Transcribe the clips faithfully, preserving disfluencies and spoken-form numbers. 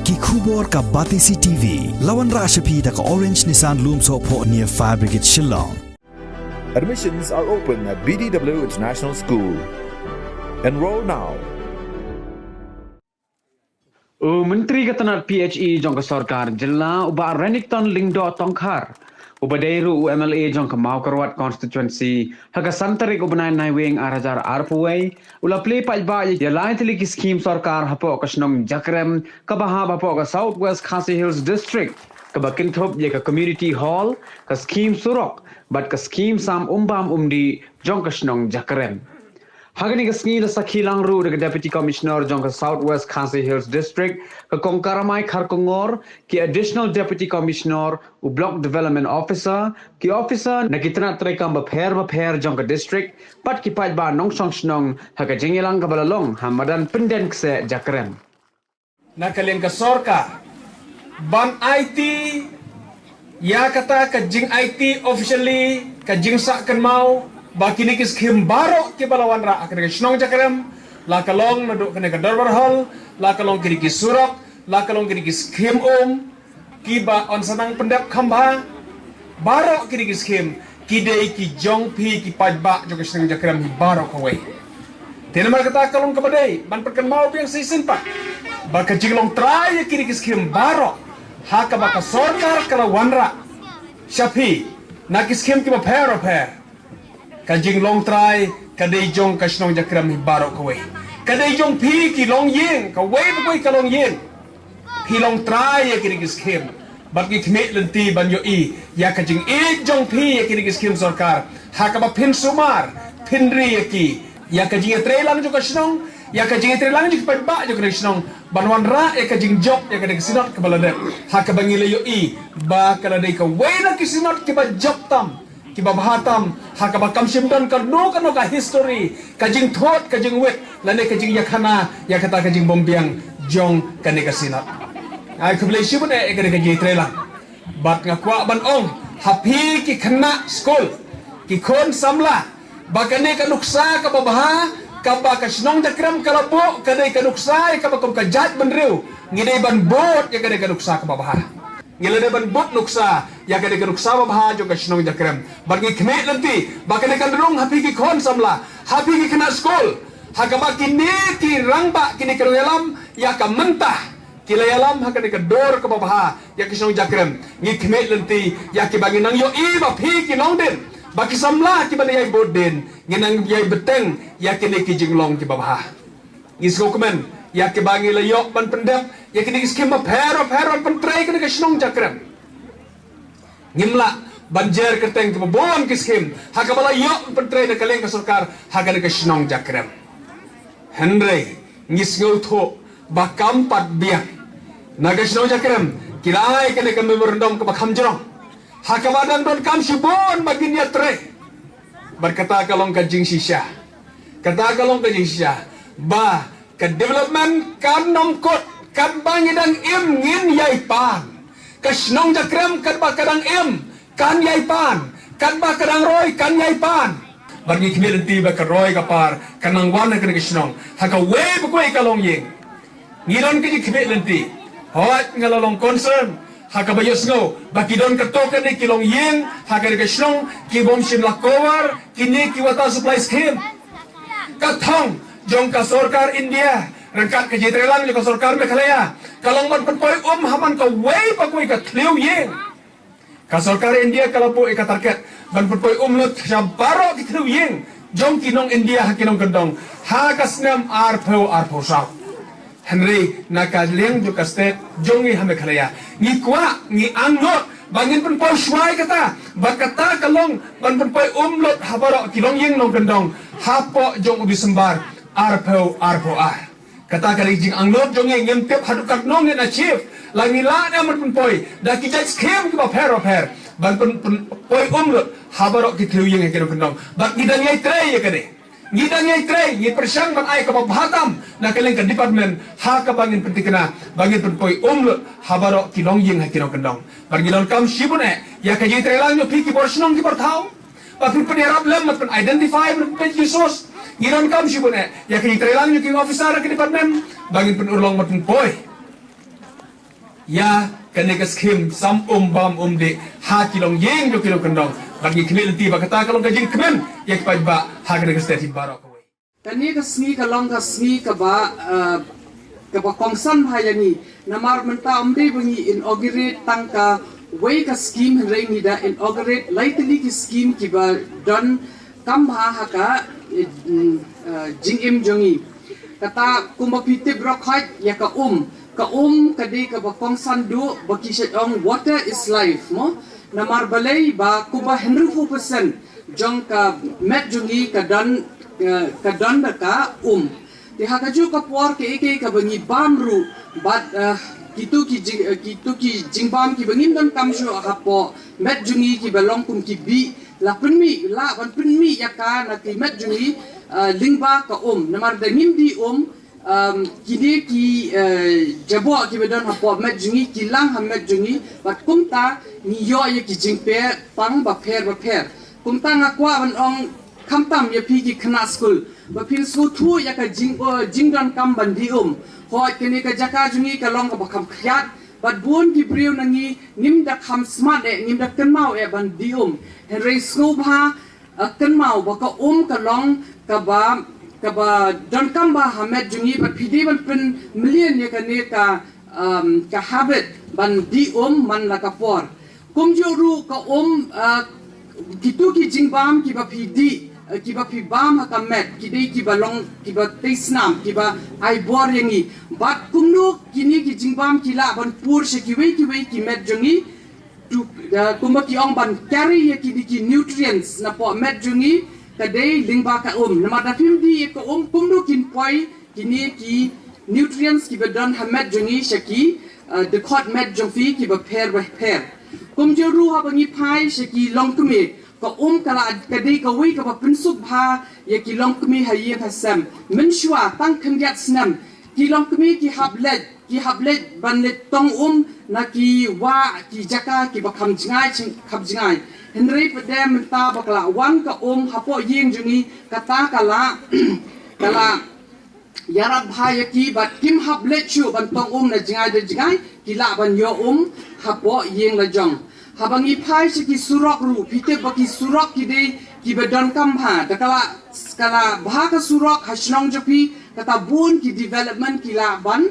Ki khubor ka Batesi T V. La wanrah sha phi da ka Orange Nissan Lumsohphoh near Fire Brigade Shillong. Admissions are open at B D W International School. Enroll now. U Myntri ka tnad P H E jong ka sorkar jylla u Bah Renikton Lyngdoh Tongkhar, uba dei ruh u M L A jong ka Mawkyrwat Constituency, ha ka san tarik u bnai Naiwieng ar hajar arphew wei, u la plie paidbah ïa lai tylli ki skhim sorkar hapoh ka shnong Jakrem, kaba hap hapoh ka South West Khasi Hills District, kaba kynthup ïa ka Community Hall, ka skhim surok bad ka skhim sam umbam umdih jong ka shnong Jakrem. Ha kane ka sngi la sakhi lang ruh da ka Deputy Commissioner jong ka South West Khasi Hills District, ka Kong Karamai Kharkongor, ki Additional Deputy Commissioner, u Block Development Officer, ki officer na ki tnad treikam bapher bapher jong ka district, bad ki paidbah nongshong shnong, ha ka jingïalang kaba la long ha madan Pynden Kseh Jakrem. Na ka liang ka sorkar ban aiti ïa kata ka jingaiti officially, ka jingsah kynmaw ba kine ki skhim baroh kiba la wanrah ha kane ka shnong Jakrem, la ka long naduh kane ka Dorbar Hall, la ka long kine ki surok, la ka long kine ki skhim um, kiba yn sa nang pyndep kham bha. Baroh kine ki skhim ki dei ki jong phi ki paidbah jong ka shnong Jakrem hi baroh kawei. Te namar kata ka long kaba dei ban pynkynmaw biang shisien pat ba ka jinglong trai ïa kine ki skhim baroh ha kaba ka sorkar ka la wanrah sha phi na ki skhim kiba pher bapher. Ka jinglong trai ka dei jong ka shnong Jakrem hi baroh kawei. Ka dei jong phi ki longïing, kawei pa kawei ka longïing. Phi long trai ïa kine ki skhim bad ngi khmih lynti ban ïohi ïa ka jingïeit jong phi ïa kine ki skhim sorkar ha kaba phin sumar, phin ri ïa ki, ïa ka jingïatreilang jong ka shnong, ïa ka jingïatreilang jong ki paidbah jong ka shnong, ban wanrah ïa ka jingjop ïa kane ka synod kaba la dep, ha kaba ngi la ïohi ba ka la dei kawei na ki synod kiba jop tam, kiba bha tam, ha kaba kam shym don kano kano ka history, ka jingthut, ka jingwit lane ka jingïakhana ïa kata ka jingbymbiang jong kane ka synod. Ai khublei shibun eh ïa kane ka jingïatreilang. Bad nga kwah ban ong ha phi ki khynnah skul, ki khun samla, ba kane ka nuksa kaba bha kaba ka shnong Jakrem ka la buh ka dei ka nuksa ïa kaba kum ka jaitbynriew ngi dei ban bud ïa kane ka nuksa kaba bha. Ngi la dei ban bud nuksa ïa kane ka nuksa ba bha jong ka shnong Jakrem. Bad ngi khmih lynti ba kane kan rung ha phi ki khun samla, ha phi ki khynnah skul, ha kaba kine ki rangbah, kine ki nongïalam ïa ka mynta ki la ïalam ha kane ka dur kaba bha ïa ka shnong Jakrem. Ngi khmih lynti ïa kiba ngi nang ïohi ba phi ki nongdien, ba ki samla kiba nang ïai bud dien, ngi nang ïai bteng ïa kine ki jinglong kiba bha. Ngi sngewkmen ïa kiba ngi la ïoh ban pyndep ïa kine ki skhim bapher bapher ban pyntrei kane ka shnong Jakrem. Ngim lah ban jer kyrteng kiba bun ki skhim ha kaba la ïoh ban pyntrei na ka liang ka sorkar ha kane ka shnong Jakrem. Hynrei ngi sngewthuh ba kam pat biang, na ka shnong Jakrem ki la ai kane ka memorandum kaba kham jrong ha kaba dang donkam shibun ba kin ïatrei. Bad kata ka long ka jingshisha, kata ka long ka jingshisha ba ka development kan nym kut katba ngi dang im ngin ïai pan. Ka shnong Jakrem katba ka dang im kan ïai pan, katba ka dang roi kan ïai pan. Bad ngi khmih lynti ba ka roi ka par kan nang wan ha kane ka shnong ha kawei pa kawei ka longïing. Ngi don ka jingkhmih lynti. Hooid nga la long concern ha kaba ïohsngew ba ki don katto katne ki longïing ha kane ka shnong ki bym shym la cover kine ki water supply scheme. Ka thong jong ka sorkar India ryngkat ka jingïatreilang jong ka sorkar Meghalaya ka long ban pynpoi um ha man kawei pa kawei ka thliew ïing. Ka sorkar India ka la buh ïa ka target ban pynpoi um lut sha baroh ki thliew ïing jong ki nong India ha ki nongkyndong ha ka snem arphew arphew saw. Hynrei na ka liang jong ka state jong ngi ha Meghalaya ngi kwah, ngi angnud ba ngin pynpoi shuwa ïa kata, ba kata ka long ban pynpoi um lut ha baroh ki longïing nongkyndong hapoh jong u December arphew arphew ar. Kata ka dei jingangnud jong ngi, ngim tip haduh katno ngin achieve. La ngi lah ne em ban pynpoi da ki jait scheme kiba pher bapher ban pyn, pynpoi um lut ha baroh ki thliew ïing ha ki nongkyndong. Bad ngi dang ïai trei ïa kane. Ngi dang ïai trei, ngi pyrshang ban ai kaba bha tam na ka liang ka department ha kaba ngin pynthikna ba ngin pynpoi um lut ha baroh ki longïing ha ki nongkyndong. Bad ngi donkam shibun eh ïa ka jingïatreilang jong phi ki bor shnong ki bor thaw. Ba phin pynïarap lem ban pyn identify ban pyn resource. Ngi donkam shibun eh ïa ka jingïatreilang jong ki officer ha ki department ba ngin pynurlong ban pynpoi ïa kane ka skhim sam um bam um dih ha ki longïing jong ki nongkyndong. Bad ngi khmih lynti ba kata ka long ka jingkmen ïa ki paidbah ha kane ka state hi baroh kawei. Kane ka sngi ka long ka sngi kaba, eh, kaba kongsan ha ïa ngi. Namar mynta ym dei ba ngi inaugurate tang kawei ka skhim, hynrei ngi da inaugurate lai tylli ki skhim kiba donkam ha ka, eh, mm, eh, jingim jong ngi. Kata kumba phi tip baroh khoit ïa ka um. Ka um ka dei kaba kongsan duh ba ki shait ong water is life mo. Namar balei ba kumba hynriewphew percent jong ka met jong ngi ka don, eh, ka don da ka um. Te ha kajuh ka por kaei kaei kaba ngi bam ruh bad, eh, kitu ki jing, eh, kitu ki jingbam kiba ngim donkam shuh hapoh met jong ngi kiba long kum ki bih la pynmih, lah ban pynmih ïa ka na ki met jong ngi, eh, lyngba ka um. Namar da ngim dih um, um, kine ki, eh, jaboh kiba don hapoh met jong ngi ki lang ha met jong ngi bad kumta ngi ïoh ïa ki jingpang bapher bapher. Kumta nga kwah ban ong khamtam ïa phi ki khynnah skul ba phin sngewthuh ïa ka jing, eh, jingdonkam ban dih um. Hooid kane ka jaka jong ngi ka long kaba kham khriat bad bun ki briew na ngi ngim da kham smat eh, ngim da kynmaw eh ban dih um. Hynrei sngewbha, eh, kynmaw ba ka um ka long kaba, kaba donkam bha ha met jong ngi bad phi dei ban pynmlien ïa kane ka, um, ka habit ban dih um man la ka por. Kumjuh ruh ka um, eh, kitu ki jingbam kiba phi dih, eh, kiba phi bam ha ka met ki dei kiba long kiba tei snam kiba ai bor ïa ngi. Bad kumno kine ki jingbam ki lah ban pur sha kiwei kiwei ki met jong ngi. Tu, eh, kumba ki ong ban carry ïa kine ki nutrients napoh met jong ngi ka dei lyngba ka um. Namar da phim dih ïa ka um kumno kin poi kine ki nutrients kiba don ha met jong ngi sha ki, eh, dkhot met jong phi kiba pher bapher. Kumjuh ruh haba ngi phai sha ki longkmie ka um ka la ka dei kawei kaba pynsuk bha ïa ki longkmie ha ïing ha sem. Mynshuwa tang khyndiat snem ki longkmie ki hap leit ki hap leit ban leit tong um na ki wah ki jaka kiba kham jngai kham jngai. Hynrei pat de mynta ba ka la wan ka um hapoh ïing jong ngi kata ka la ka la ïarap bha ïa ki bad kim hap leit shuh ban tong um na jngai da jngai ki lah ban ïoh um hapoh ïing la jong. Haba ngi phai sha ki surok ruh phi tip ba ki surok ki dei kiba donkam bha da ka la ka la bha ka surok ha shnong jong phi kata bun ki development ki lah ban,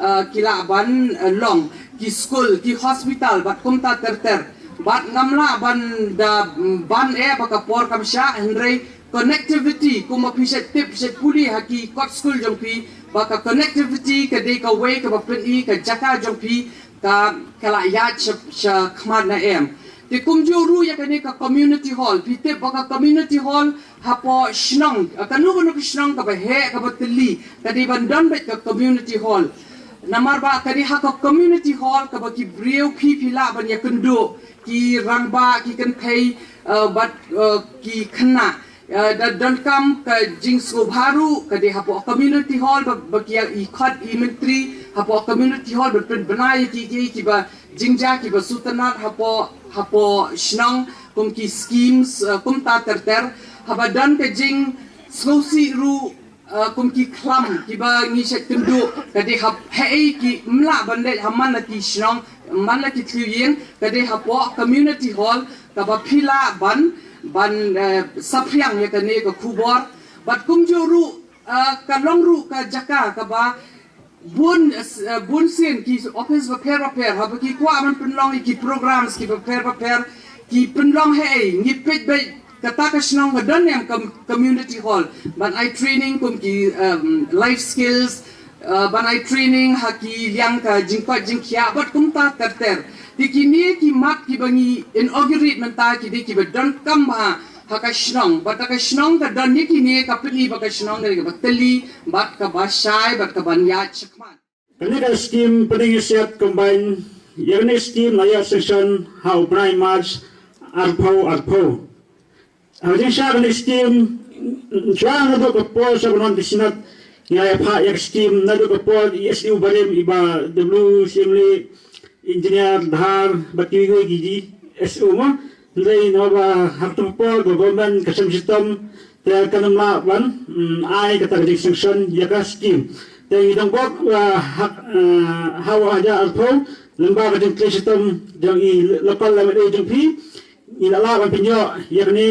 eh, ki lah ban, eh, long ki skul ki hospital bad kumta ter ter bad ngam lah ban da, mm, ban eh ba ka por kam shah hynrei connectivity kumba phi shet tip shet pule ha ki kot skul jong phi ba ka connectivity ka dei kawei kaba pyni ka jaka jong phi ka ka la ïaid sha, sha khmat na em. Te kumjuh ruh ïa kane ka community hall phi tip ba ka community hall hapoh shnong, eh, kano kano ka shnong kaba heh kaba tylli ka dei ban don beit ka community hall. Namar ba ka dei ha ka community hall kaba ki briew phi phi lah ban ïakynduh ki rangbah ki kynthei, eh, bad, eh, ki khynnah. Eh, da donkam ka jingsngewbha ruh ka dei hapoh community hall ba, ba ki ïa i khot i myntri hapoh community hall ba pynbna ïa ki ki kiba jingjia kiba sngewtynnat hapoh hapoh shnong kum ki schemes, eh, kumta ter ter haba don ka jingsngewsih ruh, eh, kum ki khlam kiba ngi shet kynduh ka dei hap hei ki mla ban leit ha man la ki shnong man la ki thliew ïing ka dei hapoh community hall kaba phi lah ban ban, eh, saphriang ïa kane ka khubor. Bad kumjuh ruh, eh, ka long ruh ka jaka kaba bun, eh, bun sien ki office bapher bapher haba ki kwah ban pynlong ïa ki programs kiba pher bapher ki pynlong hei ngi peit beit kata ka shnong ka don em ka community hall ban ai training kum ki, um, life skills, uh, ban ai training ha ki liang ka jingkoit jingkhiah bad kumta ter ter. Te kine ki mat kiba ngi inaugurate mynta ki dei kiba donkam bha ha ka shnong bad ha ka shnong ka don ïa kine ka pyni ba ka shnong ka dei kaba tylli bad kaba shai bad kaban ïaid shakhmat. Kane ka skim pynïaid siat combine ïa kane skim na ïa sanction ha u bnai March arphew arphew. Ha jingshisha kane skim shuwa naduh ka por sha ban wan ka Senate nga ïa phah ïa ka skim naduh ka por i S D O barim i Bah W Syiemlieh, Engineer Dhar bad kiwei kiwei ki S O mo. Hynrei namar ba ha kata ka por ka government ka shem shitom te kan ym lah ban, mm, ai kata ka jingsanction ïa ka skim. Te ngi dang bok, ah, ha, ah, ha u hajar arphew lyngba ka jingtrei shitom jong i local M L A jong phi, i la lah ban pynïoh ïa kane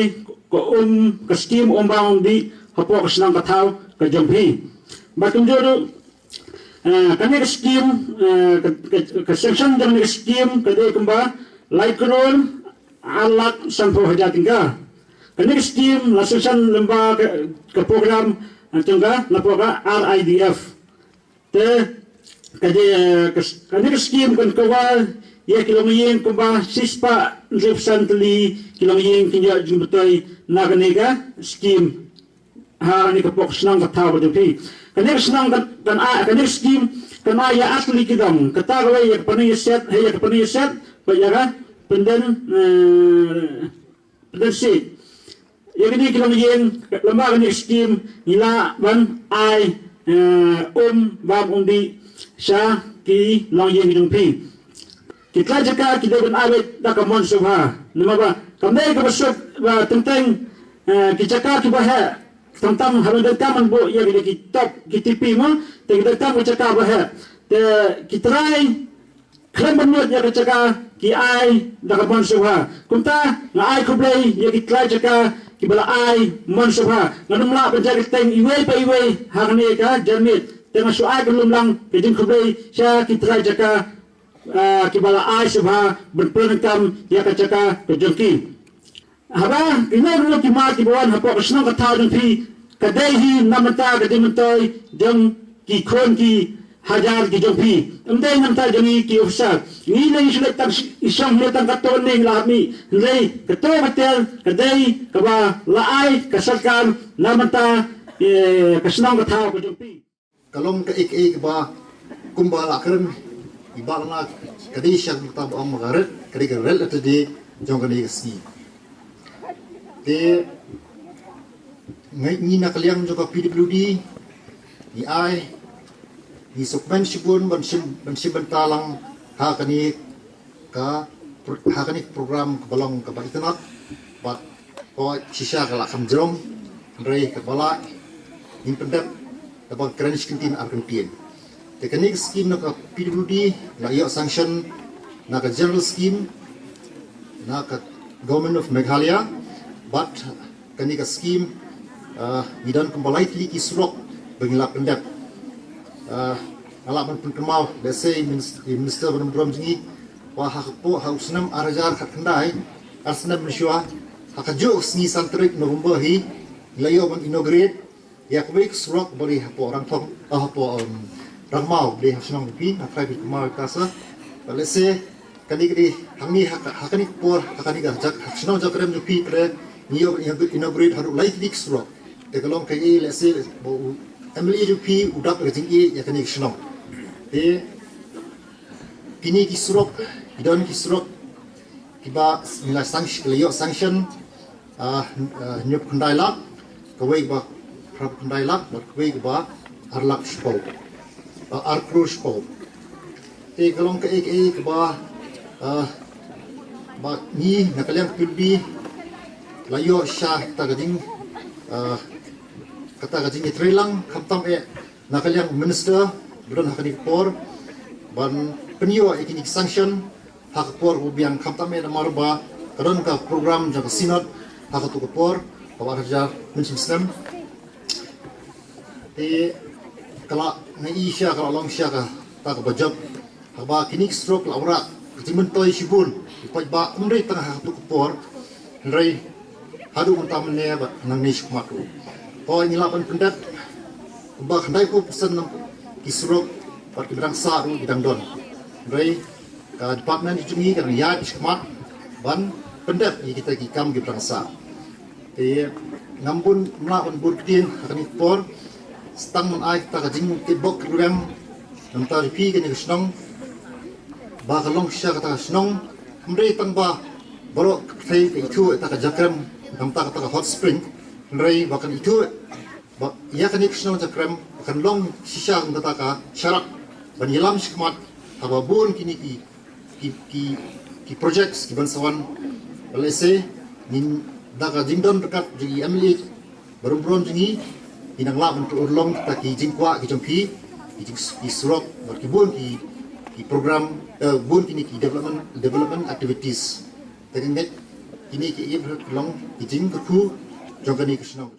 ka um, ka skim um bam um dih hapoh ka shnong ka thaw ka jong phi. Bad kumjuh ruh, eh, kane ka skim, eh, ka, ka, ka sanction jong kane ka skim ka dei kumba lai klur ar lak sanphew hajar tyngka. Kane ka skim la sanction lyngba ka, ka program, eh, jong ka, napoh ka R I D F. Te ka je, ka, kane ka skim kan cover ïa ki longïing kumba shispah hynriewphew san tylli ki longïing kin ïoh jingmyntoi na kane ka skim. Ha kane ka pok shnong ka thaw ka jong phi. Kane ka shnong kan, kan ai, kane ka skim kan ai ïa ar tylli ki dong. Kata kawei ïa ka Pynïaset, ha ïa ka Pynïaset, bad ïa ka Pynden, eh, Pynden Siej. Ïa kine ki longïing, lyngba kane ka skim ngi lah ban ai, eh, um bam um dih sha ki longïing jong phi. Ki tlai jaka ki dei ban ai beit da ka mon sngewbha. Namar ba kam dei kaba suk ba teng teng, eh, ki jaka kiba heh. Tam tam haba donkam ban buh ïa ki, ki top ki T P mo, te ki donkam ki jaka ba heh. Te ki trai khlem ban mut ïa ka jaka ki ai da ka mon sngewbha. Kumta nga ai khublei ïa ki tlai jaka kiba la ai mon sngewbha. Ngam lah ban jia kyrteng iwei pa iwei ha kane ka janmiet. Te nga shu ai ka lum lang ka jingkhublei sha ki tlai jaka, ah, kiba la ai sngewbha ban pyndonkam ïa ka jaka ka jong ki. Haba kino kino ki mar kiba wan hapoh ka shnong ka thaw jong phi, ka dei hi na bynta ka jingmyntoi jong ki khun ki hajar ki jong phi. Ym dei na bynta jong ngi ki officer. Ngi ne ngi shu leit tang shi-, i shong ne tang katto ne ngi la hap mih. Hynrei kato ka ter ka dei kaba la ai ka sorkar na bynta, eh, ka shnong ka thaw ka jong phi. Ka long kaei kaei kaba kumba la kren i Bah Lana, ka dei sha kata ba ong ma ka red, ka dei ka red letter day jong kane ka sngi. Te ngi, ngi na ka liang jong ka P W D ngi ai, ngi sngewkmen shibun ban shim, ban shim bynta lang ha kane ka pro-, ha kane ka program kaba long kaba itynnad bad ko shisha ka la kham jrong, hynrei kaba la ngin pyndep kaba kren shi kyntien ar kyntien. Te kane ka skim na ka P W D la ïoh sanction na ka general scheme na ka Government of Meghalaya, bad kane ka skim, ah, ngi don kumba lai tylli ki surok ba ngi la pyndep. Ah, nga lah ban pynkynmaw, let's say, minis-, i minister ba dang burom jong ngi, ba ha ka por, ha u snem ar hajar khatkhyndai, ar snem mynshuwa, ha kajuh ka sngi san tarik November hi, ngi la ïoh ban inaugurate ïa kawei ka surok ba dei hapoh Rangthong, ah, hapoh, um, Rangmaw, ba dei ha shnong jong phi, nga trai ban kynmaw ïa ka sa. But let's say, kane ka dei, hangne ha ka, ha kane ka por, ha kane ka jak, ha shnong Jakrem jong phi, te ngi ïoh ban inaugurate haduh lai tylli ki surok. Te ka long kaei, let's say, ba u M L A jong phi u dap ka jingïeit ïa kane ka shnong. Te kine ki surok, ki don ki surok kiba ngi la sanction, ki la ïoh sanction, ah, ah, hynñiewphew khyndai lak, kawei ba phra phew khyndai lak, bad kawei ba ar lak shiphew, ah, ar klur shiphew. Te ka long kaei kaei kaba, ah, ba ngi na ka liang P W D la ïoh sha kata ka jing, ah, kata ka jingïatreilang khamtam eh na ka liang minister ba don ha kane ka por ban pynïoh ïa kine ki sanction ha ka por ba biang, khamtam eh namar ba ka don ka program jong ka synod ha kato ka por, kaba ar hajar mynshem snem. Te ka la ngi ïohi sha, ka la long sha kata kaba jop. Haba kine ki surok la wanrah ka jingmyntoi shibun, ki paidbah, ym dei tang ha kato ka por, hynrei haduh mynta mynne bad nangne shakhmat ruh. Hooid, ngi lah ban pyndep kumba khyndaiphew percent na ki surok bad kiba dang sah ruh ki dang don. Hynrei ka department jong ngi ka dang ïaid shakhmat ban pyndep ïa kita ki kam kiba dang sah. Te ngam bun, ym lah ban bun ktien ha kane ka por. Sa tang ban ai kata ka jingkitbok kitrwiang na bynta jong phi kane ka shnong, ba ka long shisha kata ka shnong, ym dei tang ba baroh ka pyrthei ka ithuh ïa kata ka Jakrem, na bynta kata ka hot spring, hynrei ba kan ithuh ba ïa kane ka shnong Jakrem ba kan long shisha kum kata ka sharak ban ïalam shakhmat haba bun kine ki ki, ki, ki projects kiban sa wan. Lehse ngin, da ka jingdon ryngkat jong i M L A ba dang burom jong ngi, ngin nang lah ban urlong kita ki jingkwah ki jong phi, ki jing, ki surok bad ki bun ki, ki program, eh, bun kine ki development, development activities. Te ka ngeit kine ki ïa ka long ki jingkyrkhu jong kane ka shnong.